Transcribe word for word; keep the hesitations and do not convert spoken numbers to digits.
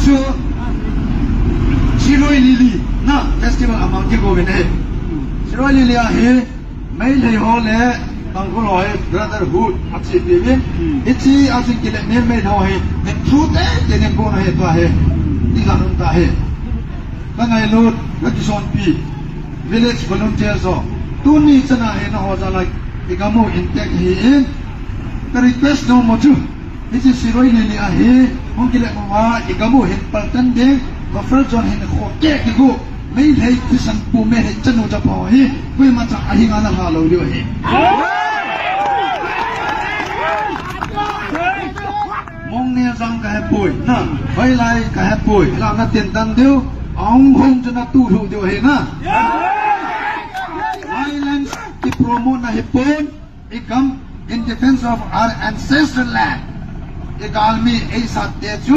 Chu Shirui Lily na festival amang kigo vin ahi. Shirui Lily ahi, Meitei ho le Tangkhul ho hi brotherhood achi pi vin. Hichi achi kile ni Meitei ho hi, ni thu te te ni go na hi ta hi. Ni la ta hi. Ka ngailut, ka kisonpi village volunteers ho. Tuni chana hi na ho ja lai, i gam u hin tek hi in. Ka request no mo chu. Hichi Shirui Lily ahi, hung kile mo ma, i gam u hin paltan ding, buffer zone hin kho ke ki gu. Meitei thisan pu, Meitei chanu chapa hi, koima cha ahi nga na ha lo diu ahi. Mongneh jang ka hepoi, na, hoilai ka hepoi, la na tin tan diu, aung hung chu na tu lu diu ahi na. Violence ki promote na hi pon, i gam in defense of our ancestral land. I galmi ei sat te chu